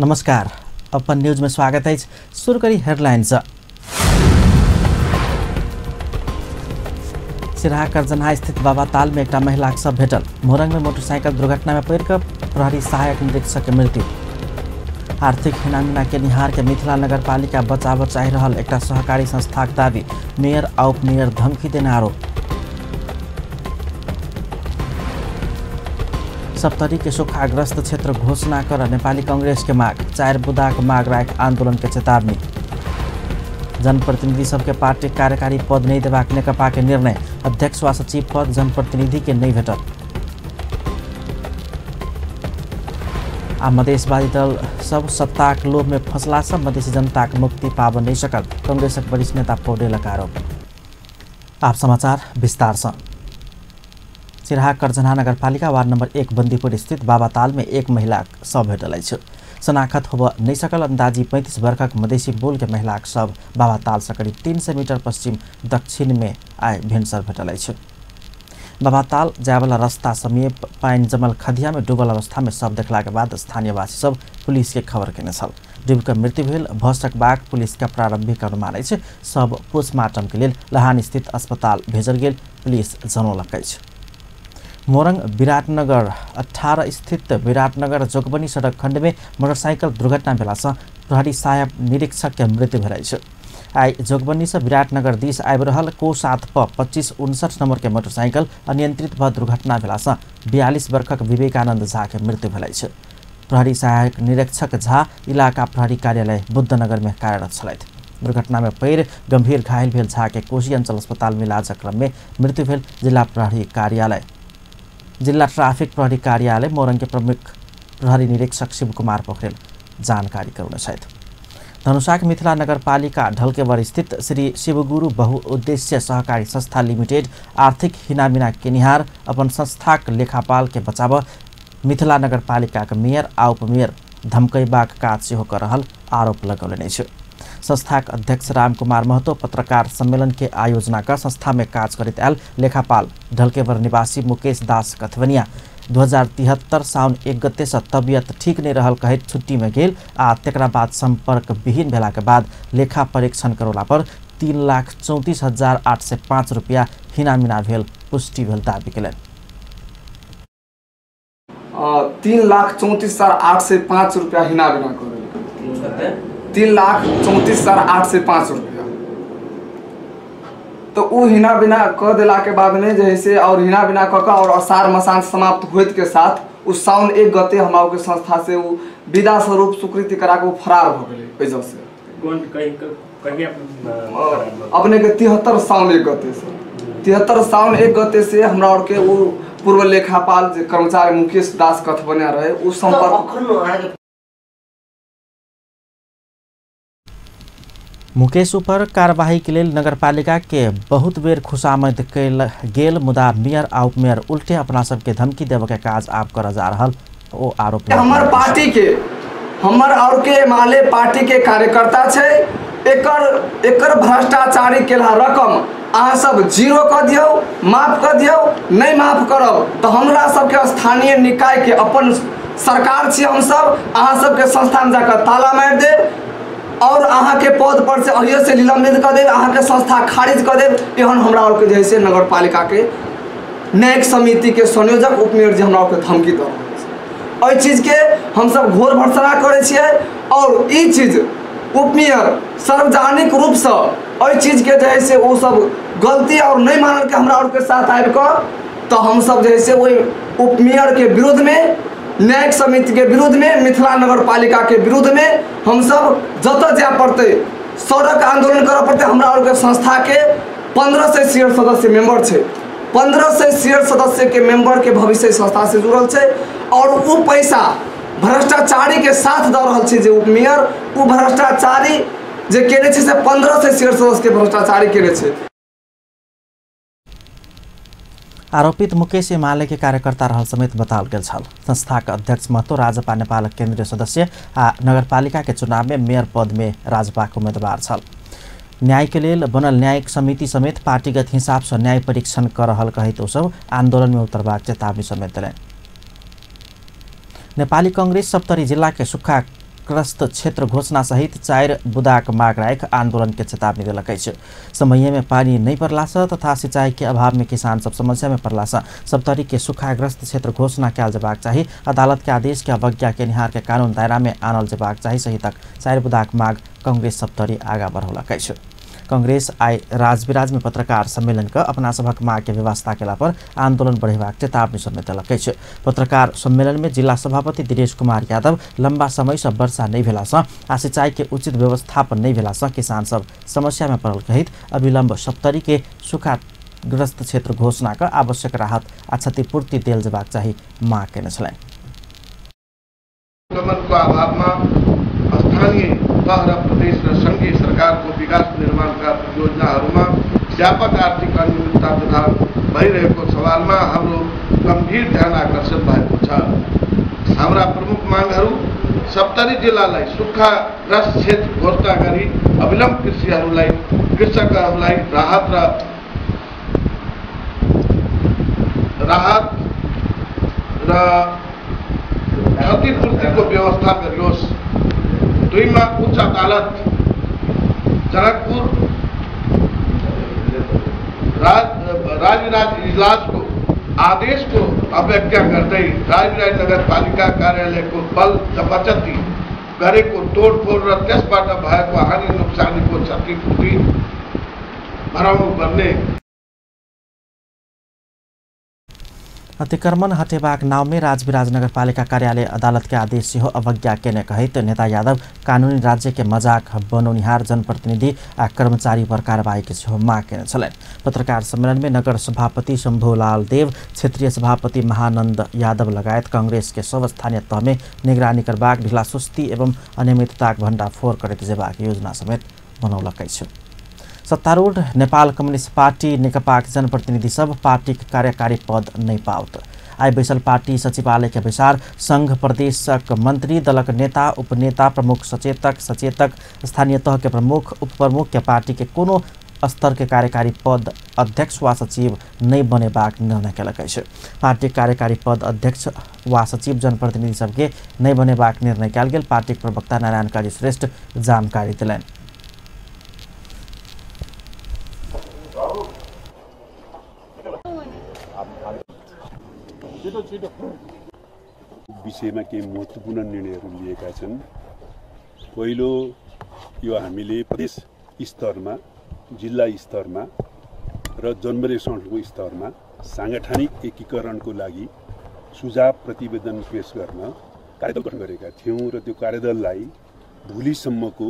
नमस्कार, अपन न्यूज में स्वागत है। शुरू करी हेडलाइंस। सिराहा करजनहा स्थित बाबा ताल में एक महिला के शव भेटल। मोरंग में मोटरसाइकिल दुर्घटना में पड़िकर प्रहरी सहायक निरीक्षक के मृत्यु। आर्थिक हिनामिना के निहार के मिथिला नगरपालिका बचाव चाहि रहल एक सहकारी संस्थाक दावी। मेयर आ उपमेयर धमकी देने आरोप। सप्तरी के सुखाग्रस्त क्षेत्र घोषणा कर नेपाली कांग्रेस के माग। 4 बुदाक माग राख आंदोलन के चेतावनी। जनप्रतिनिधि सबके पार्टी कार्यकारी पद नहीं देबाक नेकपा के निर्णय। अध्यक्ष व सचिव पद जनप्रतिनिधि के नहीं भेटल। आ मधेशवादी दल सब सत्ताक लोभ में फंसला से मधेसी जनता के मुक्ति पाब नहीं सकल, कांग्रेसक वरिष्ठ नेता पौडेलक आरोप। आप समाचार विस्तार से। सिराहा करजनहा नगरपालिका वार्ड नंबर 1 बन्दीपुर स्थित बाबा ताल में एक महिला शव भेटल अछि। शनाखत होब नहीं सकल अंदाजी 35 वर्षक मधेसी बोल के महिला के शव बाबा ताल से करीब 300 मीटर पश्चिम दक्षिण में आए भिनसर भेटल अछि। बाबा ताल जायवाला रास्ता समीप पानि जमल खदिया में डूबल अवस्था में शव देखला के बाद स्थानीयवासी सब पुलिस के खबर केने छल। डूबिकऽ मृत्यु भेल भऽ सकबाक पुलिस के प्रारंभिक अनुमान अछि। शव पोस्टमार्टम के लेल लहान स्थित अस्पताल भेजल गेल पुलिस जनौलक अछि। मोरंग विराटनगर 18 स्थित विराटनगर जोगबनी सड़क खंड में मोटरसाइकिल दुर्घटना भेला से प्रहरी सहायक निरीक्षक के मृत्यु भेल अछि। आइ जोगबनी से विराटनगर दिस आबि रहल को 7 प 2559 नंबर के मोटरसाइकिल अनियंत्रित भ दुर्घटना भेला से 42 वर्षक विवेकानंद झा के मृत्यु भेल अछि। प्रहरी सहायक निरीक्षक झा इलाका प्रहरी कार्यालय बुद्धनगर में कार्यरत छलथि। दुर्घटना में पैर गंभीर घायल भेल झा के कोशी अंचल अस्पताल में इलाजक क्रम में मृत्यु भेल जिला प्रहरी कार्यालय जिला ट्राफिक प्रहरी कार्यालय मोरंग के प्रमुख प्रहरी निरीक्षक शिव कुमार पोखरेल जानकारी करौने छथि। धनुषाक मिथिला नगरपालिका ढलकेवर स्थित श्री शिवगुरु बहुउद्देश्य सहकारी संस्था लिमिटेड आर्थिक हिनामिना केनिहार अपन संस्थाक लेखापाल के बचाव मिथिला नगरपालिकाक मेयर आ उपमेयर धमकैबाक काज सेहो कर रहल आरोप लगौलनि अछि। संस्थाक अध्यक्ष राम कुमार महतो पत्रकार सम्मेलन के आयोजना कर संस्था में काज करैत आयल लेखापाल ढलकेवर निवासी मुकेश दास कथवनिया 2073 साउन 1 गते से तबियत ठीक नहीं रहल कहैत छुट्टी में गेल आ तकरा बाद संपर्क विहीन भेला के बाद लेखा परीक्षण करौला पर 3,34,805 रुपया हिनामिना भेल पुष्टि भेल दावी केलनि। 3,34,805 रुपया हिनामिना कर 3,34,805 रुपया। तो उ हिना बिना क दिला के बाद में जे से और हिना बिना क और असार मसान समाप्त होइत के साथ उ साउन 1 गते हमरा के संस्था से उ विदा स्वरूप स्वीकृति करा के उ फरार हो गेलै। ओइजा से कोन कहिया अपने के 73 साउन 1 गते से 73 साउन 1 गते से हमरा और के उ पूर्व लेखापाल जे कर्मचारी मुकेश दास कथबनिया रहे उ संपर्क मुकेश ऊपर कार्यवाही के लेल नगरपालिका के बहुत बेर खुशामद कयल गेल, मुदा मेयर आ उपमेयर उल्टे अपना सबके धमकी देवे के काज आब कर जा रहल ओ आरोप। हमर पार्टी के हमर और के एमाले पार्टी के कार्यकर्ता छै, एकर एकर भ्रष्टाचारी केला रकम अहाँ सब जीरो क दियौ, माफ क दियौ। नहीं माफ करब तो हमरा सबके स्थानीय निकाय के अपन सरकार छी हम सब, अहाँ सबके संस्था में जाकर ताला मारि देब और अहाँ के पद पर से अहियो से निलंबित कर देब, अहाँ के संस्था खारिज कर देब। एहन हमरा और के जे से नगरपालिका के न्यायिक समिति के संयोजक उपमेयर जी हमरा और के धमकी दऽ रहल छै। एहि चीज के हमसब घोर भर्त्सना करै छियै और ई चीज उपमेयर सार्वजनिक रूपसँ एहि चीज के जे से ओ सब गलती और नहीं मानल के हमरा और के साथ आबि कऽ तऽ हमसब जे से ओहि उपमेयर के विरुद्ध में, न्यायिक समिति के विरुद्ध में, मिथिला नगरपालिका के विरुद्ध में हमसब जतऽ जाय पड़तै सड़क आंदोलन करऽ पड़तै। हमरा और के संस्था के 1500 शेयर सदस्य मेंबर छै, 1500 शेयर सदस्य के मेंबर के भविष्य संस्था से जुड़ल छै और उ पैसा भ्रष्टाचारी के साथ दऽ रहल छै। जे उपमेयर उ भ्रष्टाचारी जे केने छै से 1500 शेयर सदस्य के भ्रष्टाचारी केने छै। आरोपित मुकेश एमाले के कार्यकर्ता रहल समेत बताओल गेल छल। संस्थाक अध्यक्ष महतो राजपा नेपालक केंद्रीय सदस्य आ नगरपालिका के चुनाव में मेयर पद में राजपा के उम्मीदवार छल। न्याय के लेल बनल न्यायिक समिति समेत पार्टीगत हिसाब से न्याय परीक्षण कर रहल कहैत ओ सब आंदोलन में उतरबाक चेतावनी समेत देलनि। नेपाली कांग्रेस सप्तरी जिला के सुक्खा सुखाग्रस्त क्षेत्र घोषणा सहित 4 बुदाक माग राख आंदोलन के चेतावनी देलक अछि। समय में पानी नहीं पड़ला से तथा सिंचाई के अभाव में किसान सब समस्या में पड़ला से सप्तरी के सुखाग्रस्त क्षेत्र घोषणा कयल जेबाक चाही। अदालत के आदेश के अवज्ञा केनिहार के कानून दायरा में आनल जेबाक चाही सहितक 4 बुदाक माग कांग्रेस सप्तरी आगा बढ़ौलक अछि। कांग्रेस आइ राजविराज में पत्रकार सम्मेलन क अपना सभक माग के व्यवस्था केला पर आंदोलन बढ़ेबाक चेतावनी समेत देलक अछि। पत्रकार सम्मेलन में जिला सभापति दिनेश कुमार यादव लंबा समय से वर्षा नहीं भेला सँ आ सिंचाई के उचित व्यवस्थापन नहीं भेला सँ किसान सब समस्या में पड़ल कहैत अविलंब सप्तरी के सुखाग्रस्त क्षेत्र घोषणा क आवश्यक राहत आ क्षतिपूर्ति देल जेबाक चाही माग केने छलनि। स्थानीय तह र प्रदेश र संघीय सरकारको विकास निर्माणका योजनाहरूमा व्यापक आर्थिक अनियमितता तथा भइरहेको सवालमा हाम्रो गम्भीर ध्यान आकर्षण भएको छ। हाम्रा प्रमुख मागहरू सप्तरी जिल्लालाई सुक्खाग्रस्त क्षेत्र घोषणा गरी अविलम्ब कृषकहरूलाई राहत र क्षतिपूर्तिको व्यवस्था गरियोस्। 2 मा उच्च अदालत जनकपुर राजविराज इजलासको आदेशको अवज्ञा गर्दै राजविराज नगरपालिका कार्यालयको बल जबरजस्ती गरेको तोडफोड र त्यसबाट भएको हानि नोक्सानीको क्षतिपूर्ति भराउनु पर्ने। अतिक्रमण हटेबाक नाव में राजविराज नगरपालिका कार्यालय अदालत के आदेश सेहो अवज्ञा केने कहैत नेता यादव कानूनी राज्य के मजाक बनौनिहार जनप्रतिनिधि आ कर्मचारी पर कार्रवाई के सेहो माग केने छलनि। पत्रकार सम्मेलन में नगर सभापति शंभूलाल देव, क्षेत्रीय सभापति महानंद यादव लगायत कांग्रेस के सब स्थानीय तह में निगरानी करबाक, ढिला सुस्ती एवं अनियमितताक भंडाफोड़ करैत जेबाक योजना समेत बनौलक अछि। सत्तारूढ़ नेपाल कम्युनिस्ट पार्टी नेकपाक जनप्रतिनिधि सब पार्टीक कार्यकारी पद नहीं पाओत। आइ बैसल पार्टी सचिवालय के बैसार संघ प्रदेशक मंत्री, दलक नेता, उपनेता, प्रमुख सचेतक, सचेतक, स्थानीय तह के प्रमुख, उपप्रमुख के पार्टी के कोनो स्तर के कार्यकारी पद अध्यक्ष वा सचिव नहीं बनेबाक निर्णय केलक अछि। पार्टी कार्यकारी पद अध्यक्ष वा सचिव जनप्रतिनिधि सबके नहीं बनेबाक निर्णय कयल गेल पार्टीक प्रवक्ता नारायण काजी श्रेष्ठ जानकारी देलनि। विषयमा केही महत्त्वपूर्ण निर्णयहरू लिएका छन्। पहिलो, यो हामीले प्रदेश स्तरमा, जिल्ला स्तरमा र जनमत संगठनको स्तरमा सांगठनिक एकीकरणको लागि सुझाव प्रतिवेदन पेश गर्न कार्यदल गठन गरेका थियौँ र त्यो कार्यदललाई भोलिसम्मको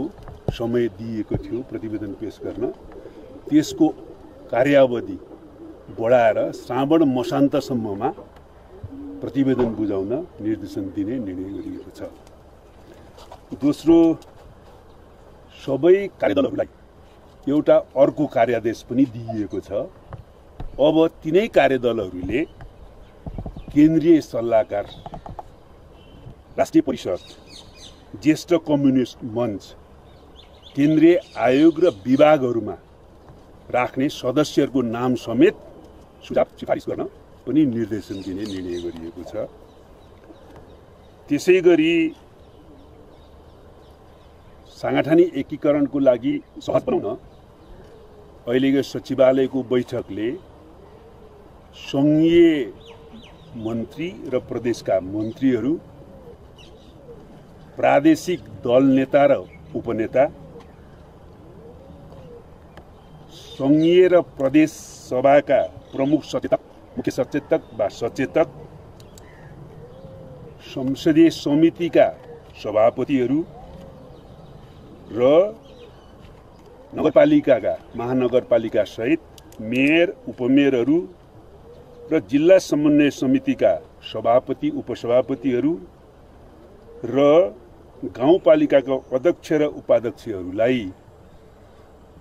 समय दिएको थियो प्रतिवेदन पेश गर्न। त्यसको कार्यावधि बढाएर श्रावण मसान्तसम्ममा प्रतिवेदन बुझाउन निर्देशन दिने निर्णय गरिएको छ। दोस्रो, सबै कार्यदलहरूलाई एउटा अर्को कार्यादेश पनि दिइएको छ। अब तिनै कार्यदलहरूले केन्द्रीय सल्लाहकार, राष्ट्रिय परिषद, ज्येष्ठ कम्युनिस्ट मञ्च, केन्द्रीय आयोग र विभागहरूमा राख्ने सदस्यहरूको नाम समेत सुझाव सिफारिस गर्न पनि निर्देशन दिने निर्णय गरिएको छ। त्यसै गरी सांगठनिक एकीकरणको लागि सहज बनाउन अहिलेको सचिवालयको बैठकले सङ्घीय मन्त्री र प्रदेशका मन्त्रीहरू, प्रादेशिक दल नेता र उपनेता, सङ्घीय र प्रदेश सभाका प्रमुख सचेतक, मुख्य सचेतक वा सचेतक, संसदीय समितिका सभापतिहरू र नगरपालिकाका महानगरपालिका सहित मेयर, उपमेयरहरू र जिल्ला समन्वय समितिका सभापति, उपसभापतिहरू र गाउँपालिकाका अध्यक्ष र उपाध्यक्षहरूलाई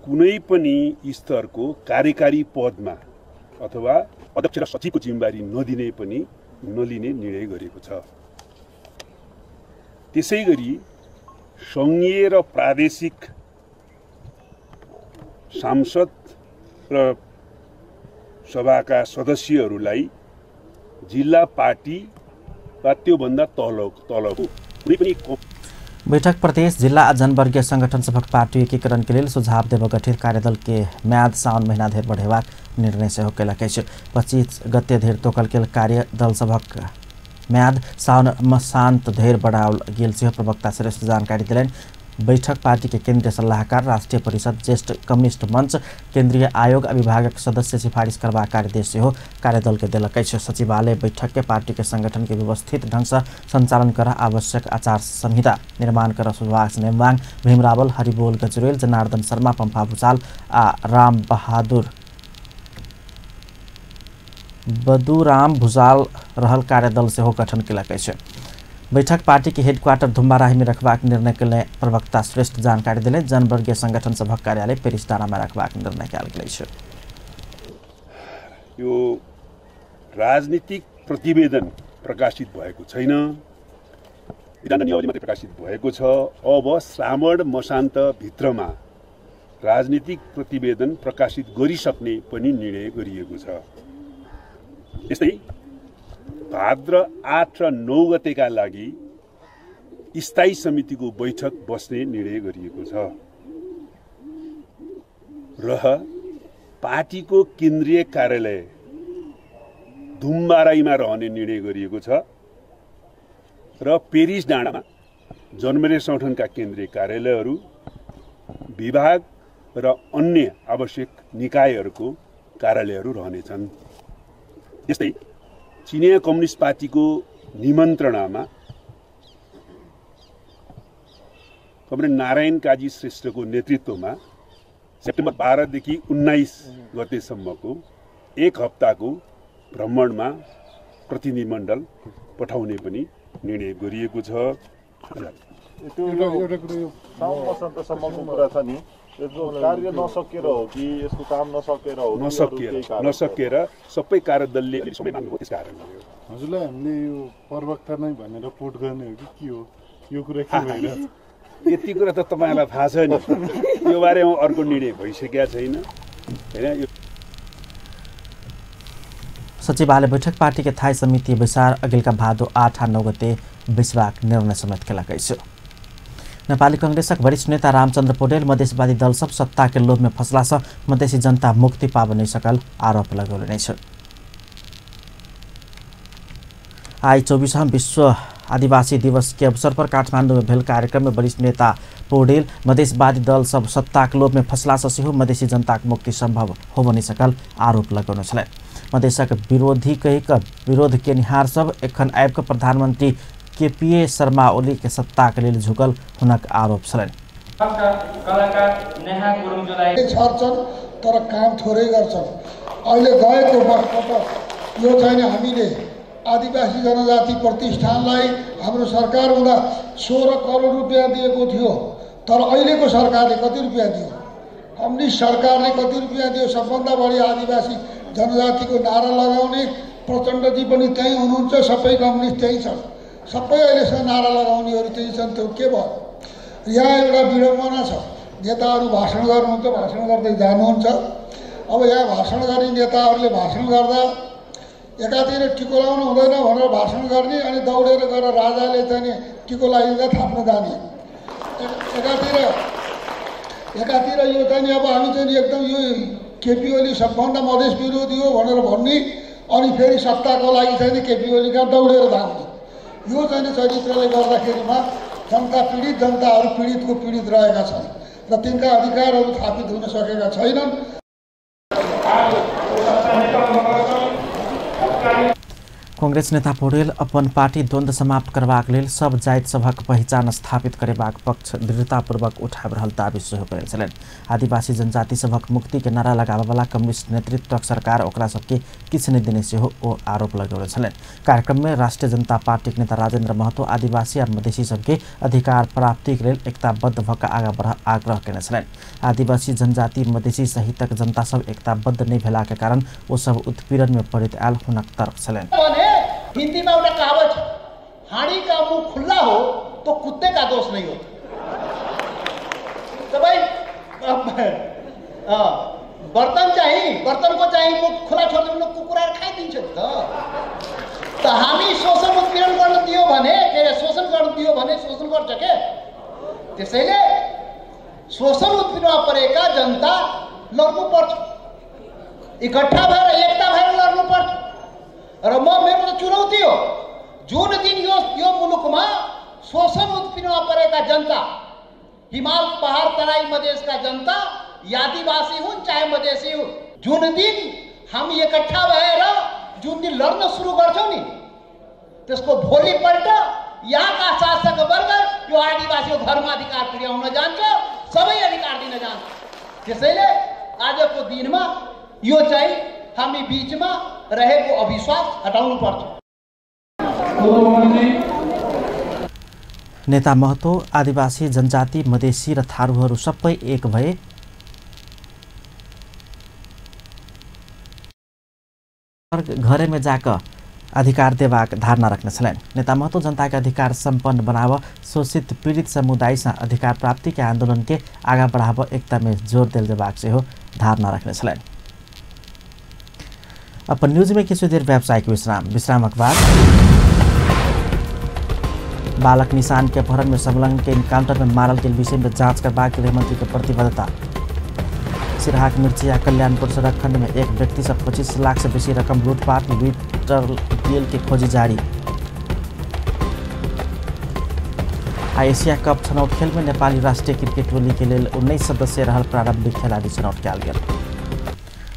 कुनै पनि स्तरको कार्यकारी पदमा अथवा अध्यक्ष र सचिवको जिम्मेवारी नदिने पनि नलिने निर्णय गरेको छ। त्यसैगरी सङ्घीय र प्रादेशिक सांसद र सभाका सदस्यहरूलाई जिल्ला पार्टी वा त्योभन्दा तलको कुनै पनि बैठक प्रदेश जिल्ला आ जनवर्गीय संगठन सभक पार्टी एकीकरण के लेल सुझाव देब गठित कार्यदल के म्याद साउन महीना धरि बढ़ेबाक निर्णय सेहो केलक अछि। 25 गते धरि तोकल गेल कार्यदल सभक म्याद साउन मसान्त धरि बढ़ाओल गेल सेहो प्रवक्ता श्रेष्ठ जानकारी देलनि। बैठक पार्टी के केंद्रीय सलाहकार, राष्ट्रीय परिषद, ज्येष्ठ कम्युनिस्ट मंच, केंद्रीय आयोग आ विभागक सदस्य सिफारिश करबाक कार्यदेश सेहो कार्यदल के देलक अछि। सचिवालय बैठक के पार्टी के संगठन के व्यवस्थित ढंग से संचालन कर आवश्यक आचार संहिता निर्माण कर सुभाष नेम्वाङ, भीम रावल, हरिबोल गजरेल, जनार्दन शर्मा, पम्फा भूषाल आ राम बहादुर बदुराम भूषाल रहल कार्यदल सेहो गठन केलक अछि। बैठक पार्टी के हेडक्वार्टर धुम्बाराही में रखबाक निर्णय के लिए प्रवक्ता श्रेष्ठ जानकारी देले। जनवर्गीय संगठन सभक कार्यालय पेरिस डाँडा में रखबाक निर्णय कयल गेल अछि। यो राजनीतिक प्रतिवेदन प्रकाशित भएको छैन, विधान नियमावली मात्रै प्रकाशित भएको छ। अब श्रावण मसान्त भित्रमा राजनीतिक प्रतिवेदन प्रकाशित गरिसक्ने पनि निर्णय गरिएको छ। यस्तै भाद्र 8 र 9 गतेका लागि स्थायी समितिको बैठक बस्ने निर्णय गरिएको छ र पार्टीको केन्द्रीय कार्यालय धुम्बाराईमा रहने निर्णय गरिएको छ र पेरिस डाँडामा जनमरे संगठनका केन्द्रीय कार्यालयहरू, विभाग र अन्य आवश्यक निकायहरूको कार्यालयहरू रहनेछन्। यस्तै चिनिया कम्युनिस्ट पार्टीको निमन्त्रणामा कमरेड नारायण काजी श्रेष्ठको नेतृत्वमा सेप्टेम्बर 12 देखि 19 गतेसम्मको एक हप्ताको भ्रमणमा प्रतिनिधिमण्डल पठाउने पनि निर्णय गरिएको छ। कार्य नसकेर हो कि यसको काम नसकेर हो? नसकेर सबै कार्यदलले अलि समय माग्नु त्यस कारणले हो। हजुरलाई हामीले यो प्रवक्ता नै भनेर पोट गर्ने हो कि के हो यो कुरा के भइरहेछ? यति कुरा त तपाईलाई थाहा छ नि, यो बारेमा अर्को निर्णय भइसकेको छैन हैन। यो सचिवालय बैठक पार्टी के थाई समिति बैसार अघिल्का भादो 8 आ 9 गते बैसबाक निर्णय समेत केलक अछि। नेपाली कांग्रेसक वरिष्ठ नेता रामचन्द्र पौडेल मधेसवादी दल सब सत्ता के लोभ में फसला से मधेसी जनता मुक्ति पाब नहीं सकल आरोप लगौने छ। आई 24 विश्व आदिवासी दिवस के अवसर पर काठमाडौँ में भेल कार्यक्रम में वरिष्ठ नेता पौडेल मधेसवादी दल सब सत्ता के लोभ में फसला से सेहो मधेसी जनता के मुक्ति संभव होब नहीं सकल आरोप लगौने छलै। मधेसक विरोधी कहि विरोध केनिहार सब एखन आबि कऽ प्रधानमंत्री केपीए शर्मा ओली के सत्ता के लेल झुकल हुनक आरोप छलनि। छर्छन् तर काम थोरै गर्छन्। अहिले गएको पटक यो चाहिँ हामीले आदिवासी जनजाति प्रतिष्ठानलाई हाम्रो सरकार हुँदा 16 करोड रुपियाँ दिएको थियो, तर अहिलेको सरकारले कति रुपियाँ दियो? कम्युनिस्ट सरकारले कति रुपियाँ दियो? सबभन्दा बढी आदिवासी जनजातिको नारा लगाउने प्रचण्डजी पनि त्यहीँ हुनुहुन्छ, सबै कम्युनिस्ट त्यहीँ छन्, सबै अहिलेसम्म नारा लगाउनेहरू त्यही छन्। त्यो के भयो? यहाँ एउटा विडम्बना छ, नेताहरू भाषण गर्नुहुन्छ, भाषण गर्दै जानुहुन्छ। अब यहाँ भाषण गर्ने नेताहरूले भाषण गर्दा एकातिर टिको लाउनु हुँदैन भनेर भाषण गर्ने अनि दौडेर गएर राजाले चाहिँ टिको लगाइदिँदा थाप्न जाने। एकातिर यो चाहिँ अब हामी चाहिँ एकदम यो केपी ओली सबभन्दा मधेस विरोधी हो भनेर भन्ने अनि फेरि सत्ताको लागि चाहिँ केपी ओली कहाँ दौडेर धान्ने। यो चाहिँ चरित्रले गर्दाखेरिमा जनता पीडित, जनताहरू पीडितको पीडित रहेका छन् र तिनका अधिकारहरू स्थापित हुन सकेका छैनन्। कांग्रेस नेता पौडेल अपन पार्टी द्वंद्व समाप्त करबाक लेल सब जाति सभक पहिचान स्थापित करेबाक पक्ष दृढ़तापूर्वक उठाबि रहल दावी सेहो कयने छलनि। आदिवासी जनजाति सभक मुक्ति के नारा लगाबयवला कम्युनिस्ट नेतृत्वक सरकार ओकरा सबके किछु नहि देने सेहो ओ आरोप लगौने छलनि। कार्यक्रम में राष्ट्रीय जनता पार्टीक नेता राजेंद्र महतो आदिवासी आ मधेसी सबके अधिकार प्राप्तिक लेल एकताबद्ध भऽ कऽ आगाँ बढ़ आग्रह कयने छलनि। आदिवासी जनजाति मधेसी सहितक जनता सब एकताबद्ध नहि भेलाक कारण ओ सब उत्पीड़न में पड़ैत आयल हुनक तर्क छलनि। हिंदी में एउटा कहावत, हाड़ी का मुंह खुला हो तो कुत्ते का दोष नहीं होता। तो भाई बर्तन चाहिए, बर्तन को चाहिए मुख खुला छोड़ दियो कुकुरा खाइदिन्छ नि त। त हामी शोषण उत्पीडन गर्न दियो भने, के अरे शोषण गर्न दियो भने शोषण गर्छ के? त्यसैले शोषण उत्पीडनमा परेका जनता लड्नुपर्छ, इकट्ठा भएर एकता भएर लड्नुपर्छ। र म मेरो त चुनौती हो, जुन दिन यो यो मुलुकमा शोषण उत्पीडनमा परेका जनता, हिमाल पहाड तराई मधेसका जनता, आदिवासी हुन् चाहे मधेसी हुन्, जुन दिन हामी इकट्ठा भएर जुन दिन लड्न सुरु गर्छौँ नि, त्यसको भोलिपल्ट यहाँका शासक वर्ग यो आदिवासीको घरमा अधिकार पुर्याउन जान्छ, सबै अधिकार दिन जान्छ। त्यसैले आजको दिनमा यो चाहिँ हामी बीचमा रहेको अविश्वास हटाउनु पर्छ। नेता महतो आदिवासी, जनजाति, मधेसी र थारूहरू सबै एक भए घरेमे जाक अधिकार देबाक धारणा रखने छलनि। नेता महतो जनता के अधिकार सम्पन्न बनाव, शोषित पीड़ित समुदाय से अधिकार प्राप्ति के आंदोलन के आगा बढ़ाव, एकता में जोर देल जेबाक सेहो धारणा रखने छलनि। अपन न्यूज में किछु देर व्यावसायिक विश्राम, विश्रामक बाद बालक निशान के अपहरण में संलग्न के इनकाउंटर में मारल गेल विषय में जांच करबाक गृहमंत्री के प्रतिबद्धता। सिरहाक मिर्चिया कल्याणपुर सड़क खंड में एक व्यक्ति से 25 लाख से बेसी रकम लूटपाट, लीटर गेल के खोजी जारी। आ एशिया कप छनौट खेल में नेपाली राष्ट्रीय क्रिकेट टोली के लेल 19 सदस्य रहल प्रारंभिक खेलाड़ी छनौट कयल गेल।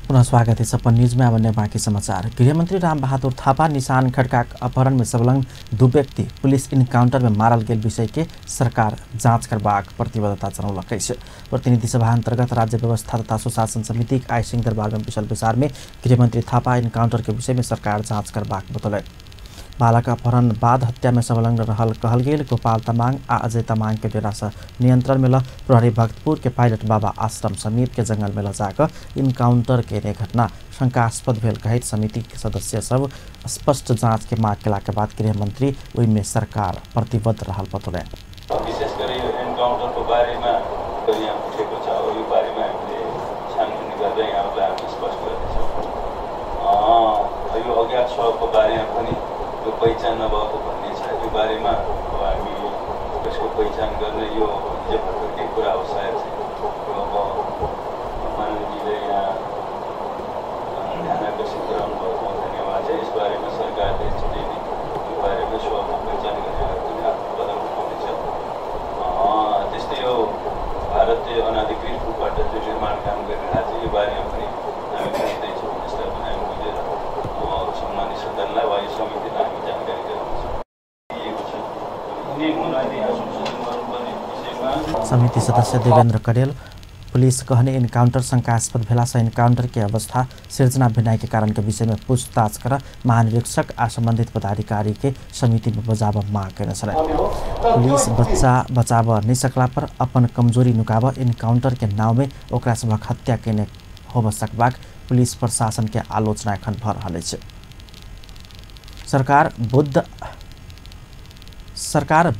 पुनः स्वागत है अपन न्यूज में। अब बाकी समाचार। गृहमंत्री रामबहादुर थापा निशान खड़का अपहरण में संलग्न दू व्यक्ति पुलिस इनकाउंटर में मारल गेल विषय के सरकार जांच करबाक प्रतिबद्धता जनौलक अछि। प्रतिनिधि सभा अंतर्गत राज्य व्यवस्था तथा सुशासन समिति आइ सिंहदरबार में विशाल बैसार में गृहमंत्री थापा इनकाउंटर के विषय में सरकार जांच करबाक बतौलनि। बालक अपहरण बाद हत्या में संलग्न रहल कहल गेल गोपाल तमांग आ अजय तमांग के डेरा से नियंत्रण में ल प्रहरी भक्तपुर के पायलट बाबा आश्रम समीप के जंगल में ल जाकर इनकाउंटर केने घटना शंकास्पद भेल कहैत समिति के सदस्य सब स्पष्ट जांच के मांग केला के बाद गृहमंत्री ओहिमे सरकार प्रतिबद्ध रहल बतौलनि। विशेष गरी यो एनकाउन्टरको बारेमा यहाँ उठेको छ, यो बारेमा हामीले छानबिन गरेर यहाँलाई हामी स्पष्ट गर्दैछौँ। यो अज्ञात शवको बारेमा पनि यो पहिचान नभएको भन्ने छ, यो बारेमा अब हामी यसको पहिचान गर्ने यो हिजो भर्खरकै कुरा हो सायद चाहिँ। यो अब माननीयजीले यहाँ ध्यान आकर्षित गराउनु भएको धन्यवाद छ। यस बारेमा सरकारले छिटै नै यो बारेमा शवको पहिचान गर्ने पनि आफ्नो कदम उठाउनेछ। त्यस्तै यो भारतीय अनाधिकृत रूपबाट जो निर्माण काम गरिरहेको छ यो बारेमा पनि हामी बुझ्दैछौँ। यसलाई पनि हामी बुझेर सम्मानित सदनलाई वा यो समितिलाई हामी जानकारी गराउँछौँ। समिति सदस्य देवेन्द्र कडेल पुलिस कहने इनकाउंटर शंकास्पद भेला से इनकाउंटर के अवस्था सिर्जना भेनाई के कारण के विषय में पूछताछ कर महानिरीक्षक आ संबंधित पदाधिकारी के समिति में बजाब मांग केने छलनि। पुलिस बच्चा बचाब नहीं सकला पर अपन कमजोरी नुकाब इनकाउंटर के नाव में ओकरा सभक हत्या केने होब सकबाक पुलिस प्रशासन के आलोचना एखन भ रहल अछि। सरकार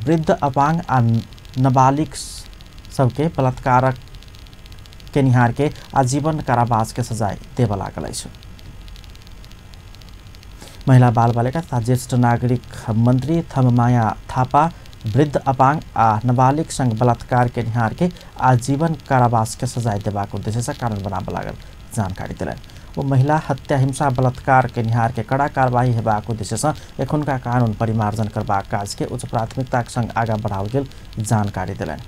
वृद्ध अपांग आ नाबालिग सबके बलात्कार केनिहार के आजीवन कारावास के सजाय देबऽ लागल अछि। महिला बाल बालिका तथा ज्येष्ठ नागरिक मंत्री थममाया थापा वृद्ध अपांग आ नाबालिग संग बलात्कार केनिहार के आजीवन कारावास के सजाय देबाक उद्देश्य से कानून बनाबऽ लागल जानकारी देलनि। ओ महिला हत्या हिंसा बलात्कार केनिहार के कड़ा कार्रवाई हेबाक उद्देश्य से एखुनका कानून परिमार्जन करबाक काज के उच्च प्राथमिकताक संग आगाँ बढ़ाओल गेल जानकारी देलनि।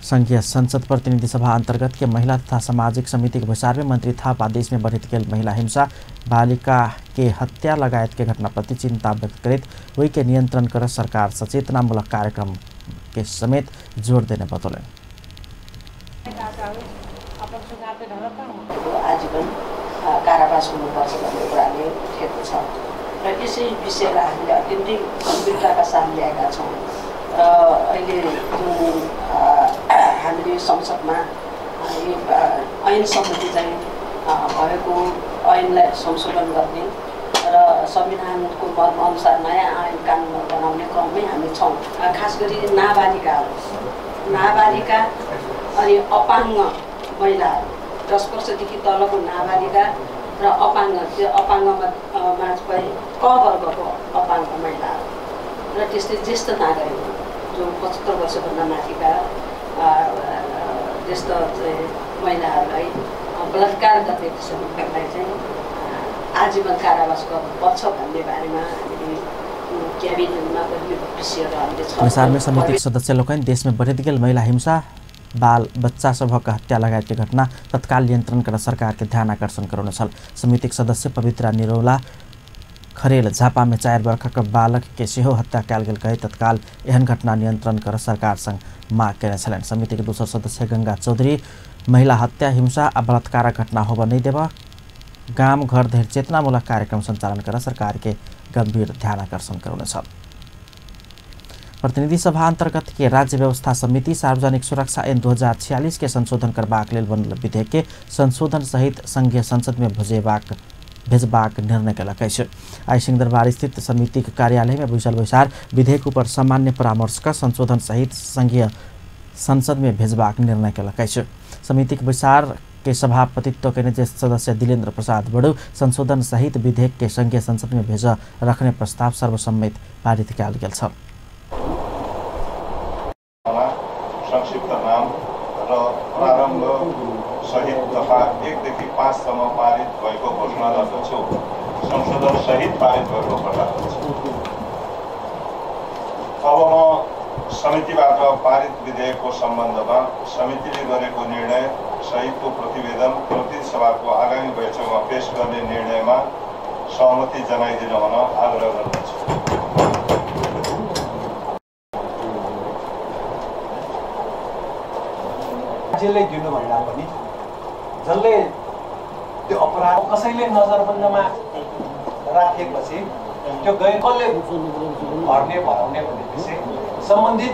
संघीय संसद प्रतिनिधि सभा अंतर्गत के महिला तथा सामाजिक समिति के बैसार में मंत्री थापा देश में बढ़ित गेल महिला हिंसा बालिका के हत्या लगायत के घटना प्रति चिंता व्यक्त करैत ओहि के नियंत्रण कर सरकार सचेतनामूलक कार्यक्रम के समेत जोर देने बतौलनि। आजीवन कारावास हुनुपर्छ भन्ने कुराले उठेको छ र यसै विषयलाई हामीले अत्यन्तै गम्भीरताका साथ ल्याएका छौँ र अहिले जुन हामीले संसदमा ऐन सम्बन्धी चाहिँ भएको ऐनलाई संशोधन गर्ने र संविधानको मर्मअनुसार नयाँ ऐन कानुनहरू बनाउने क्रममै हामी छौँ। खास गरी नाबालिकाहरू, नाबालिका अनि अपाङ्ग महिलाहरू, 10 वर्षदेखि तलको नाबालिका र अपाङ्ग, त्यो अपाङ्गमा क वर्गको अपाङ्ग महिलाहरू र त्यस्तै ज्येष्ठ नागरिकहरू जो 75 वर्षभन्दा माथिका ज्येष्ठ महिलाहरूलाई बलात्कार गर्ने किसिमलाई चाहिँ आजीवन कारावास गर्नुपर्छ भन्ने बारेमा हामीले क्याबिनेटमा पनि यो विषयहरू हामीले बैसारमे समितिक सदस्य लोकनि देशमे बढ़ैत गेल महिला हिंसा, बाल बच्चा सभक हत्या लगायतके घटना तत्काल नियंत्रण कर सरकार के ध्यान आकर्षण करौने छल। समितिक सदस्य पवित्रा निरौला खरेल झापा में 4 वर्षक बालक के सेहो हत्या कयल गेल कहि तत्काल एहन घटना नियंत्रण कर सरकार संग माग केने छलनि। समिति के दोसर सदस्य गंगा चौधरी महिला हत्या, हिंसा आ बलात्कारक घटना होबय नहि देबऽ, गाम घर धरि चेतनामूलक कार्यक्रम संचालन कर सरकार के गंभीर ध्यान आकर्षण करौने छल। प्रतिनिधि सभा अंतर्गत के राज्य व्यवस्था समिति सार्वजनिक सुरक्षा ऐन 2046 के संशोधन करबाक लेल बनल विधेयक के संशोधन सहित संघीय संसद में भेजबाक निर्णय केलक अछि। आइ सिंहदरबार स्थित समिति के कार्यालय में बैसल बैसार विधेयक ऊपर सामान्य परामर्श का संशोधन सहित संघीय संसद में भेजबाक निर्णय केलक अछि। समिति के बैसार के सभापतित्व केने ज्येष्ठ सदस्य दिलेन्द्र प्रसाद बडू संशोधन सहित विधेयक के संघीय संसद में भेज रखने प्रस्ताव सर्वसम्मत पारित कयल गेल छल। संक्षिप्त नाम र प्रारम्भ सहित दफा 1 देखि 5 सम्म पारित भएको घोषणा गर्दछु। संशोधन सहित पारित भएको घोषणा गर्दछु। अब म समितिबाट पारित विधेयकको सम्बन्धमा समितिले गरेको निर्णय सहितको प्रतिवेदन प्रतिनिधि सभाको आगामी बैठकमा पेश गर्ने निर्णयमा सहमति जनाइदिन भन्न आग्रह गर्दछु। राज्यले दिनुभन्दा पनि जसले त्यो अपराध कसैले नजरबन्दमा राखेपछि त्यो गैर कसले भर्ने भराउने भन्ने विषय सम्बन्धित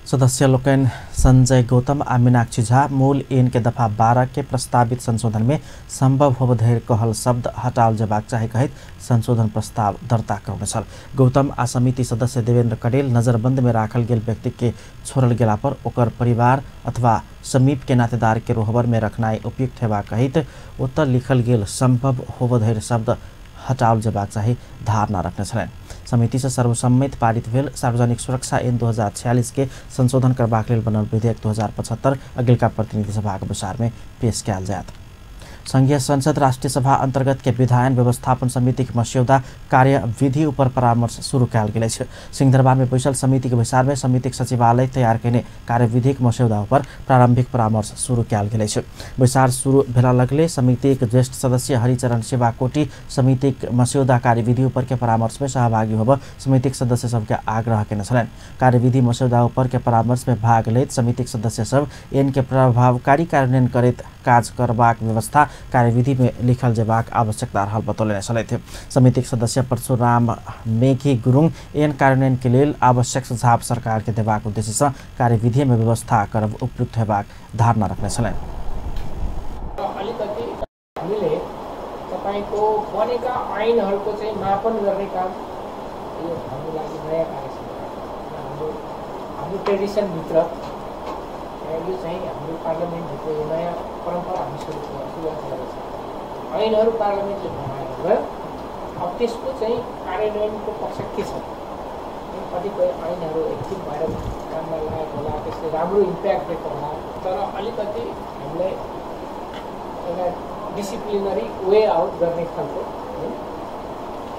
सदस्य लोकनि संजय गौतम आ मीनाक्षी झा मूल ऐन के दफा 12 के प्रस्तावित संशोधन में संभव होब धरि कहल शब्द हटाओल जेबाक चाही कहैत संशोधन प्रस्ताव दर्ता करौने छल। गौतम आ समिति सदस्य देवेंद्र कडेल नजरबंद में राखल गेल व्यक्ति के छोड़ल गेला पर ओकर परिवार अथवा समीप के नातेदार के रोहबर में रखनाइ उपयुक्त हेबाक कहैत ओतऽ लिखल गेल संभव होब धरि शब्द हटाओल जेबाक चाही धारणा रखने छलनि। समिति से सर्वसम्मत पारित भेल सार्वजनिक सुरक्षा ऐन 2046 के संशोधन करबाक लेल बनल विधेयक 2075 अगिलका प्रतिनिधि सभाक बैसार में पेश कयल जायत। संघीय संसद राष्ट्रीय सभा अंतर्गत के विधायन व्यवस्थापन समिति के मस्यौदा कार्यविधि ऊपर परामर्श शुरू कयल गेल अछि। सिंहदरबार में बैसल समिति के बैसार में समिति सचिवालय तैयार केने कार्यविधि के मस्यौदा ऊपर प्रारंभिक परामर्श शुरू कयल गेल अछि। बैसार शुरू भेला लगले समिति के ज्येष्ठ सदस्य हरिचरण सेवाकोटी समिति के मस्यौदा कार्यविधि ऊपर के परामर्श में सहभागी होब समिति के सदस्य सबके आग्रह केने छलनि। कार्यविधि मस्यौदा ऊपर के परामर्श में भाग लैत समिति के सदस्य सब ऐन के प्रभावकारी कार्यान्वयन करैत काज करबाक व्यवस्था कार्यविधि में लिखल जेबाक आवश्यकता रहल बतौने छलथि। समितिक सदस्य परशुराम मेघी गुरुङ एन कार्यान्वयन के लेल आवश्यक सुझाव सरकार के देबाक उद्देश्य से कार्यविधि में व्यवस्था करब उपयुक्त हेबाक धारणा रखने छलनि। अलिकति हामीले तपाईको बनेका ऐनहरुको चाहिँ मापन गर्ने काम यो हाम्रो लागि नयाँ कार्य छ। हाम्रो ट्रेडिसन भित्र यो चाहिँ हाम्रो पार्लियामेन्टभित्र यो नयाँ परम्परा हामी सुरुवात गरेको छ। ऐनहरू पार्लियामेन्टले बनाएर गयो, अब त्यसको चाहिँ कार्यान्वयनको पक्ष के छ? कतिपय ऐनहरू एक्टिभ भएर काममा लागेको होला, त्यसले राम्रो इम्प्याक्ट दिएको होला, तर अलिकति हामीलाई एउटा डिसिप्लिनरी वे आउट गर्ने खालको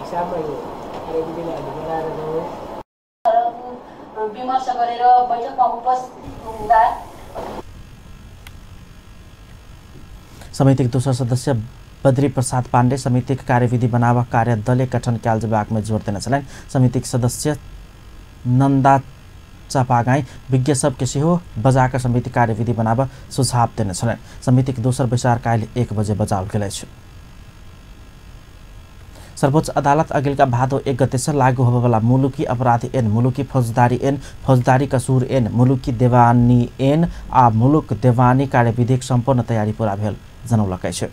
हिसाबमा यो कार्यविधिलाई हामी बनाएर जाउँ। विमर्श गरेर बैठकमा उपस्थित हुँदा समितिक दोसर सदस्य बद्री प्रसाद पाण्डे समितिक कार्यविधि बनाव कार्य दले गठन कयल जेबाक में जोर देने छलनि। समितिक सदस्य नंदा चापागाई विज्ञ सबके सेहो बजाक समिति कार्यविधि बनाव सुझाव देने छलनि। समितिक दोसर बैसार काल्हि 1 बजे बजाओल गेल अछि। सर्वोच्च अदालत अगिलका भादो 1 गते से लागू होबेवाला मुलुकी अपराध ऐन, मुलुकी फौजदारी ऐन, फौजदारी कसूर ऐन, मुलुकी देवानी ऐन आ मुलुक देवानी कार्यविधिक सम्पूर्ण तैयारी पूरा भेल जनौलक अछि।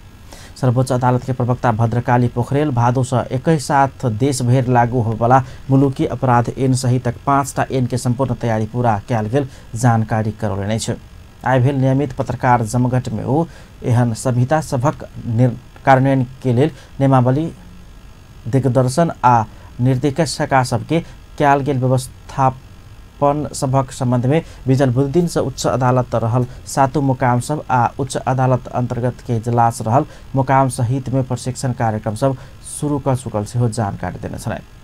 सर्वोच्च अदालत के प्रवक्ता भद्रकाली पोखरेल भादो से एकै साथ देशभरि लागू होबेवाला मुलुकी अपराध ऐन सहितक 5टा ऐन के सम्पूर्ण तैयारी पूरा कयल गेल जानकारी करौलनि अछि। आइ भेल नियमित पत्रकार जमघट में ओ एहन संहिता सभक कार्यान्वयन के लेल नियमावली दिग्दर्शन आ निर्देशका सबके कयल गेल व्यवस्थापन सभक संबंध में बीतल बुधदिन से उच्च अदालत रहल सातों मुकाम सब आ उच्च अदालत अंतर्गत के इजलास रहल मुकाम सहित में प्रशिक्षण कार्यक्रम सब शुरू कर चुकल सेहो जानकारी देने छलनि।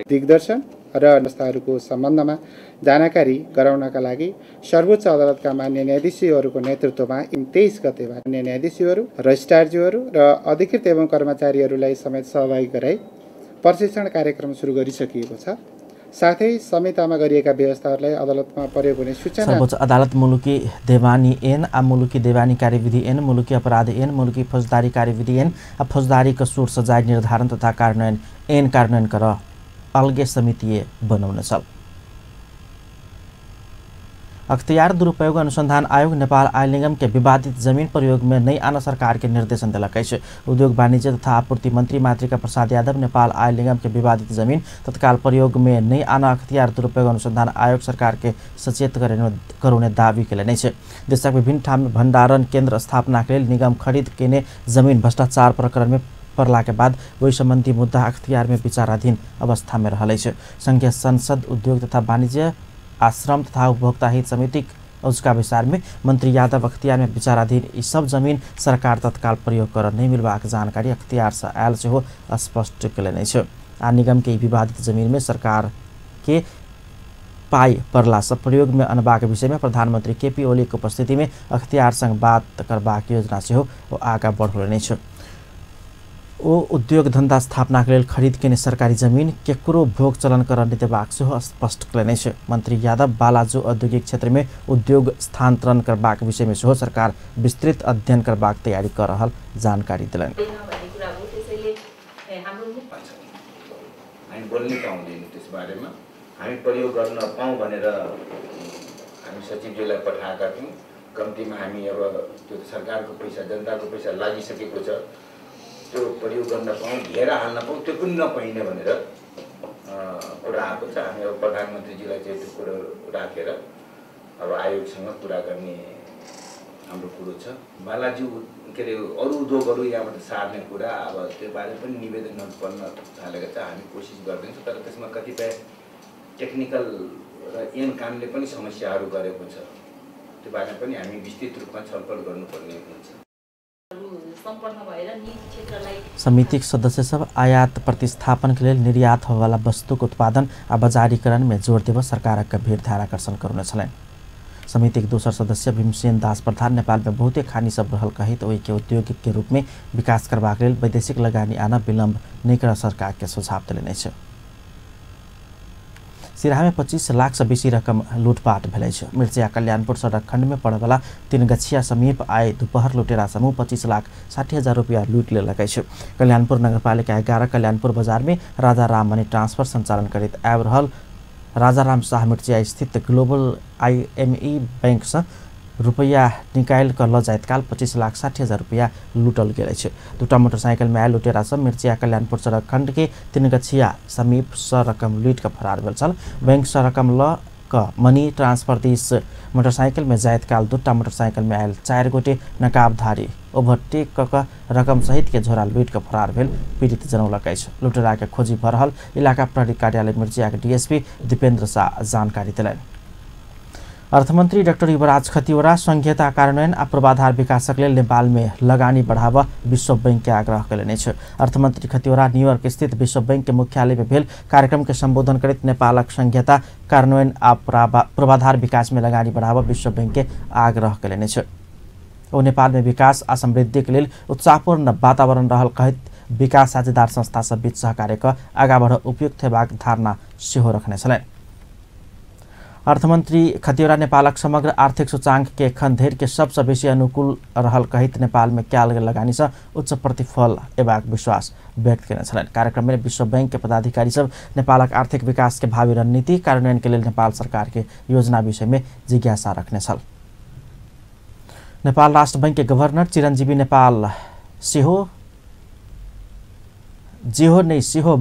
दिग्दर्शन र व्यवस्थाहरूको सम्बन्धमा जानकारी गराउनका लागि सर्वोच्च अदालतका मान्य न्यायाधीशहरूको नेतृत्वमा 23 गते मान्य न्यायाधीशहरू, रजिस्ट्रारज्यूहरू र अधिकृत एवं कर्मचारीहरूलाई समेत सहभागी गराई प्रशिक्षण कार्यक्रम सुरु गरिसकिएको छ। साथै संहितामा गरिएका व्यवस्थाहरूलाई अदालतमा प्रयोग हुने सूचना सर्वोच्च अदालत मुलुकी देवानी ऐन आ मुलुकी देवानी कार्यविधि ऐन, मुलुकी अपराध ऐन, मुलुकी फौजदारी कार्यविधि ऐन आ फौजदारी कसुर सजाय निर्धारण तथा कार्यान्वयन ऐन कार्यान्वयन कर अलगे समिति बनाउन छल। अख्तियार दुरुपयोग अनुसंधान आयोग नेपाल आयल निगम के विवादित जमीन प्रयोग में नहीं आना सरकार के निर्देशन दिलक अछि। उद्योग वाणिज्य तथा आपूर्ति मंत्री मातृका प्रसाद यादव नेपाल आयल निगम के विवादित जमीन तत्काल प्रयोग में नहीं आना अख्तियार दुरुपयोग अनुसंधान आयोग सरकार के सचेत करौने दावी केलनि अछि। देशक विभिन्न ठाम में भंडारण केंद्र स्थापना के लेल निगम खरीद केने जमीन भ्रष्टाचार प्रकरण में पड़ला के बाद वही संबंधी मुद्दा अख्तियार में विचाराधीन अवस्था में रहल अछि। संघीय संसद उद्योग तथा वाणिज्य आश्रम तथा उपभोक्ता हित समिति उसका विचार में मंत्री यादव अख्तियार में विचाराधीन ई सब जमीन सरकार तत्काल प्रयोग कर नहीं मिलबाक जानकारी अख्तियार से आयल सेहो स्पष्ट केलनि अछि। आ निगम के विवादित जमीन में सरकार के पाई पड़ला से प्रयोग में अनबाक विषय में प्रधानमंत्री केपी ओली के उपस्थिति में अख्तियार संग बात करबाक योजना सेहो आगा बढ़ौलनि अछि। ओ उद्योग धंधा स्थापना के लेल खरीद केने सरकारी जमीन केकरो भोग चलन कर नहि देबाक सेहो स्पष्ट केलनि अछि। मंत्री यादव बालाजू औद्योगिक क्षेत्र में उद्योग स्थानांतरण करबाक विषय में सेहो सरकार विस्तृत अध्ययन करबाक तैयारी कर रहल जानकारी देलनि। हामी बोल्नै पाउँदैन त्यसबारेमा, हामी प्रयोग गर्न पाऊँ भनेर हामी सचिवज्यूलाई पठाएका थियौँ। कम्तीमा हामी अब त्यो सरकारको पैसा, जनताको पैसा लागिसकेको छ, त्यो प्रयोग गर्न पाऊँ, घेरा हाल्न पाऊँ, त्यो पनि नपाइने भनेर कुरा आएको छ। हामी अब प्रधानमन्त्रीजीलाई चाहिँ त्यो कुरो राखेर अब आयोगसँग कुरा गर्ने हाम्रो कुरो छ। बालाजी के अरे अरू उद्योगहरू यहाँबाट सार्ने कुरा अब त्यो बारे पनि निवेदनहरू बन्न थालेको छ। हामी कोसिस गर्दैछौँ, तर त्यसमा कतिपय टेक्निकल र ऐन कानुनले पनि समस्याहरू गरेको छ। त्यो बारेमा पनि हामी विस्तृत रूपमा छलफल गर्नुपर्ने हुन्छ। समितिक सदस्य सब आयात प्रतिस्थापन के लेल निर्यात होवाला वस्तुक उत्पादन आ बजारीकरण में जोर देव सरकारक गंभीर ध्यान आकर्षण करौने छलनि। समितिक दोसर सदस्य भीमसेन दास प्रधान नेपाल में बहुते खानी सब रहल कहैत ओहि के औद्योगिक के रूप में विकास करबाक लेल वैदेशिक लगानी आना विलंब नहि कर सरकार के सुझाव देलनि अछि। सिराहा में 25 लाख से बेसी रकम लूटपाट भेल अछि। मिर्चिया कल्याणपुर सड़क खंड में पड़यवला तीनगछिया समीप आइ दुपहर लुटेरा समूह 25,60,000 रुपया लूट लेलक अछि। कल्याणपुर नगरपालिका 11 कल्याणपुर बाजार में राजा राम मनी ट्रांसफर संचालन करैत आबि रहल राजाराम शाह मिर्चिया स्थित ग्लोबल आईएमई बैंक से रुपया निकालि कऽ लऽ जाइत काल 25,60,000 रुपया लूटल गेल अछि। दूटा मोटरसाइकिल में आयल लुटेरा सब मिर्चिया कल्याणपुर सड़क खंड के तीनगछिया समीप सँ रकम लूटि कऽ फरार भेल छल। बैंक सँ रकम लऽ कऽ मनी ट्रांसफर दिस मोटरसाइकिल में जाइत काल दूटा मोटरसाइकिल में आयल 4 गोटे नकाबधारी ओवरटेक कऽ कऽ रकम सहित के झोरा लूटि कऽ फरार भेल पीड़ित जनौलक अछि। लुटेरा के खोजी भऽ रहल इलाका प्रहरी कार्यालय मिर्चिया के डीएसपी दीपेंद्र शाह जानकारी देलनि। अर्थमंत्री डाक्टर युवराज खतिवड़ा संघीयता कार्यान्वयन आ पूर्वाधार विकासक लेल नेपाल में लगानी बढ़ावा विश्व बैंक के आग्रह कयलनि अछि। अर्थमंत्री खतिवड़ा न्यूयॉर्क स्थित विश्व बैंक के मुख्यालय में भेल कार्यक्रम के संबोधन करैत नेपालक संघीयता कार्यान्वयन आ पूर्वाधार विकास में लगानी बढ़ावा विश्व बैंक के आग्रह कयलनि अछि। ओ नेपाल में विकास आ समृद्धि के लेल उत्साहपूर्ण वातावरण रहल कहैत विकास साझेदार संस्था सब बीच सहकार्य कऽ आगा बढ़ उपयुक्त हेबाक धारणा सेहो रखने छलनि। अर्थमंत्री खतिवड़ा नेपालक समग्र आर्थिक सूचांक के एखन धरि के सबसँ बेसी अनुकूल रहल कहैत नेपाल में कयल गेल लगानी सँ उच्च प्रतिफल एबाक विश्वास व्यक्त केने छलनि। कार्यक्रम में विश्व बैंक के पदाधिकारी सब नेपालक आर्थिक विकास के भावी रणनीति कार्यान्वयन के लेल नेपाल सरकार के योजना विषय में जिज्ञासा रखने छल। नेपाल राष्ट्र बैंक के गवर्नर चिरंजीवी नेपाल सेहो जेहो नहि सेहो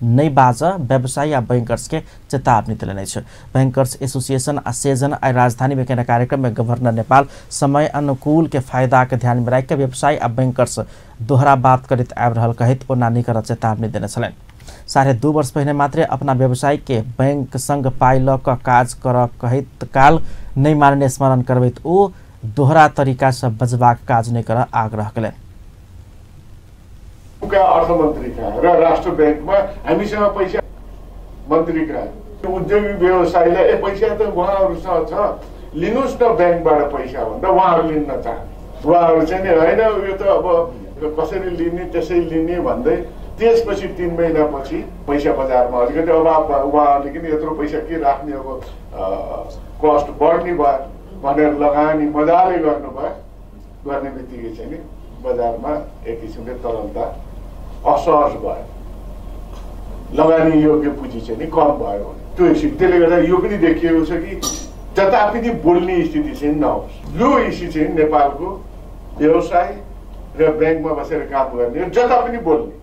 नहि बाज व्यवसायी आ बैंकर्स के चेतावनी देने अछि। बैंकर्स एसोसिएशन आ सेजन आइ राजधानी में केने कार्यक्रम में गवर्नर नेपाल समय अनुकूल के फायदा के ध्यान में राखि के व्यवसायी आ बैंकर्स दोहरा बात करैत आबि रहल कहैत ओना नहि करऽ चेतावनी देने छलनि। 2.5 वर्ष पहिने मात्रे अपना व्यवसायी के बैंक संग पाइ लऽ कऽ काज करऽ कहैत काल नहि मानने स्मरण करबैत ओ दोहरा तरीका से बजबाक काज नहि करऽ आग्रह कयलनि। अर्थमन्त्री कहाँ र राष्ट्र ब्याङ्कमा हामीसँग पैसा मन्त्री कहाँ, उद्योगिक व्यवसायीलाई ए पैसा त उहाँहरूसँग छ, लिनुहोस् न ब्याङ्कबाट पैसा भन्दा उहाँहरू लिन नचाहने, उहाँहरू चाहिँ नि होइन यो त अब कसरी लिने त्यसै लिने भन्दै त्यसपछि 3 महिनापछि पैसा बजारमा अलिकति अभाव भयो, उहाँहरूले किन यत्रो पैसा के राख्ने अब कस्ट बढ्ने भयो भनेर लगानी मजाले गर्नुभयो। गर्ने बित्तिकै चाहिँ नि बजारमा एक किसिमले तरलता असहज भयो, लगानी योग्य पुँजी चाहिँ नि कम भयो। त्यो त्यसले गर्दा यो पनि देखिएको छ कि जतापनि बोल्ने स्थिति चाहिँ नहोस्। यो इस्यु चाहिँ नेपालको व्यवसाय र ब्याङ्कमा बसेर काम गर्ने जता पनि बोल्ने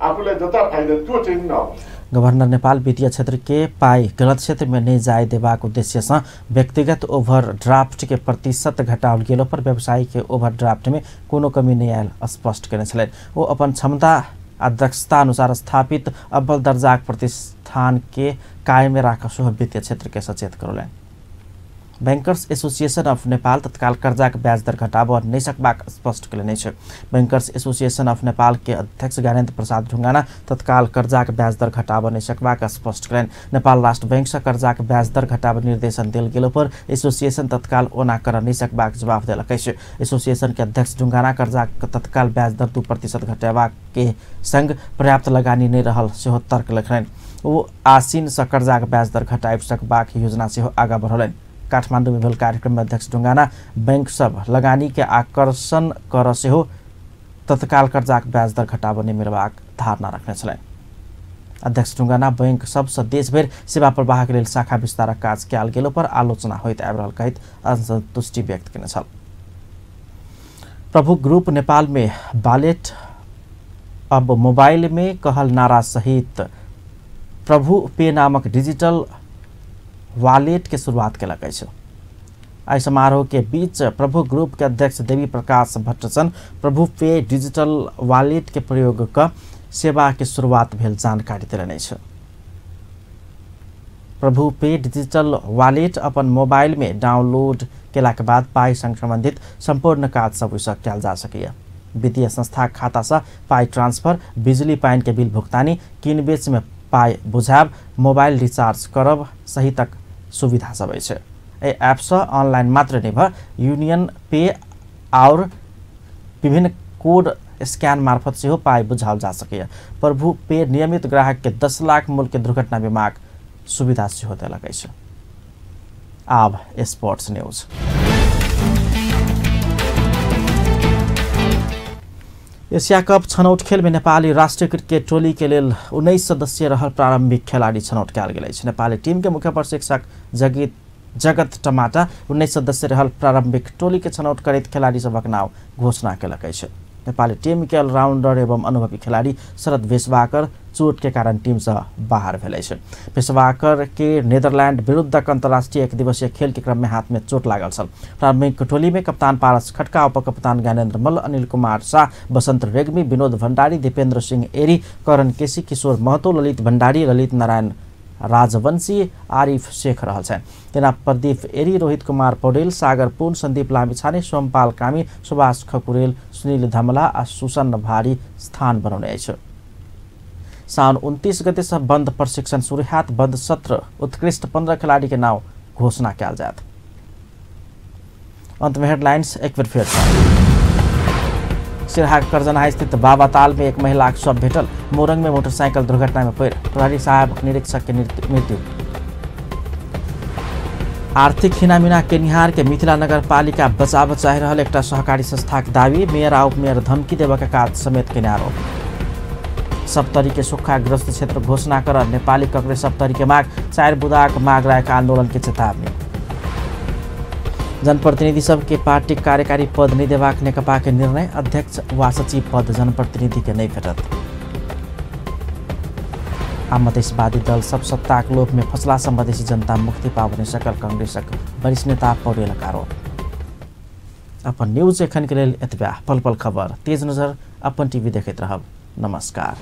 आफूलाई जता फाइदा त्यो चाहिँ नहोस्। गवर्नर नेपाल वित्तीय क्षेत्र के पाई गलत क्षेत्र में नहीं जाए देबाक उद्देश्य से व्यक्तिगत ओवरड्राफ्ट के प्रतिशत घटाओल गेलो पर व्यवसायी के ओवरड्राफ्ट में कोनो कमी नहीं आयल स्पष्ट केने छलनि। ओ अपन क्षमता आ दक्षता अनुसार स्थापित अव्वल दर्जाक प्रतिष्ठान के कायम राख सेहो वित्तीय क्षेत्र के सचेत करौलनि। बैंकर्स एसोसिएशन अफ नेपाल तत्काल कर्जाक ब्याज दर घटाबऽ नहि सकबाक स्पष्ट कयलनि अछि। बैंकर्स एसोसिएशन अफ नेपाल के अध्यक्ष ज्ञानेन्द्र प्रसाद ढुंगाना तत्काल कर्जाक ब्याज दर घटाबऽ नहि सकबाक स्पष्ट कयलनि। नेपाल राष्ट्र बैंक से कर्जाक ब्याज दर घटाबऽ निर्देशन देल गेलो पर एसोसिएशन तत्काल ओना करऽ नहि सकबाक जवाब देलक अछि। एसोसिएशन के अध्यक्ष ढुंगाना कर्जाक तत्काल ब्याज दर 2% घटेबाक के संग पर्याप्त लगानी नहि रहल सेहो तर्क रखलनि। ओ आसीन से कर्जाक ब्याज दर घटाबि सकबाक योजना सेहो आगाँ बढ़ौलनि। काठमाडौँ में भेल कार्यक्रम में अध्यक्ष ढुंगाना बैंक सब लगानी के आकर्षण कर सेहो तत्काल कर्जाक ब्याज दर घटाबऽ नहि मिलबाक धारणा रखने छलनि। अध्यक्ष ढुंगाना बैंक सबसँ देशभरि सेवा प्रवाहक लेल शाखा विस्तारक काज कयल गेलो पर आलोचना होइत आबि रहल कहैत असंतुष्टि व्यक्त केने छल। प्रभु ग्रुप नेपाल में वालेट अब मोबाइल में कहल नारा सहित प्रभु पे नामक डिजिटल वालेट के शुरुआत केलक अछि। एहि समारोह के बीच प्रभु ग्रुप के अध्यक्ष देवी प्रकाश भट्टसन प्रभु पे डिजिटल वालेट के प्रयोग क सेवा के शुरुआत भेल जानकारी देलनि अछि। प्रभु पे डिजिटल वालेट अपन मोबाइल में डाउनलोड केला के बाद पाई संग संबंधित संपूर्ण काज सब ओहिसँ कयल जा सकैए। वित्तीय संस्था खाता से पाई ट्रांसफर, बिजली पानि के बिल भुगतानी, किन बेच में पाई बुझायब, मोबाइल रिचार्ज करब सहितक सुविधा सब अछि। एहि ऐपसँ ऑनलाइन मात्र नहि भऽ यूनियन पे आओर विभिन्न कोड स्कैन मार्फत सेहो पाई बुझाओल जा सकैए। प्रभु पे नियमित ग्राहक के 10 लाख मूल्य के दुर्घटना बीमाक सुविधा सेहो देलक अछि। आब स्पोर्ट्स न्यूज। एशिया कप छनौट खेल में नेपाली राष्ट्रिय क्रिकेट टोली के लेल 19 सदस्यीय रहल प्रारंभिक खेलाड़ी छनौट कयल गेल अछि। नेपाली टीम के मुख्य प्रशिक्षक जगत टमाटा 19 सदस्यीय रहल प्रारंभिक टोली के छनौट करैत खेलाड़ी सभक नाम घोषणा केलक अछि। नेपाली टीम के अलराउंडर एवं अनुभवी खिलाड़ी शरद भेषवाकर चोट के कारण टीम से बाहर भेल अछि। भेषवाकर के नीदरलैंड विरुद्धक अंतर्राष्ट्रीय एक दिवसीय खेल के क्रम में हाथ में चोट लागल छल। प्रारंभिक टोली में कप्तान पारस खड़का, उपकप्तान ज्ञानेन्द्र मल्ल, अनिल कुमार शाह, बसंत रेग्मी, विनोद भण्डारी, दीपेन्द्र सिंह एरी, करण केसी, किशोर महतो, ललित भण्डारी, ललित नारायण राजवंशी, आरिफ शेख रहल छनि। तेना प्रदीप एरी, रोहित कुमार पौडेल, सागर पुन, सन्दीप लामिछाने, सोमपाल कामी, सुभाष खकुरेल, सुनील धमला आ सुसन भारी स्थान बनाउने अछि। साउन 29 गते से बंद प्रशिक्षण शुरू हैत। बंद सत्र उत्कृष्ट 15 खिलाड़ी के नाम घोषणा कयल जायत। अंत में हेडलाइंस एक बेर फेर। सिरहा के करजनहा स्थित बाबा ताल में एक महिला के शव भेटल। मोरंग में मोटरसाइकिल दुर्घटना में पड़ि प्रहरी साहब निरीक्षक के मृत्यु। आर्थिक हिनामिना केनिहार के मिथिला नगर पालिका बचाव चाहि रहल एकटा सहकारी संस्थाक दावी। मेयर आ उपमेयर धमकी देबऽ के काज समेत केने आरोप। सप्तरी के सुखाग्रस्त क्षेत्र घोषणा कर नेपाली कांग्रेस सप्तरी के माग। 4 बुदाक माग राख आंदोलन के चेतावनी। जनप्रतिनिधि सबके पार्टी कार्यकारी पद नहीं देबाक नेकपा के निर्णय। अध्यक्ष वा सचिव पद जनप्रतिनिधि के नहीं भेटत। आ मधेशवादी दल सब सत्ताक लोभ में फसला सँ मधेसी जनता मुक्ति पाबि सकल कांग्रेसक वरिष्ठ नेता पौडेलक आरोप। अपन न्यूज एखन के लेल एतबे। पल पल खबर तेज नजर अपन टीवी देखैत रहब। नमस्कार।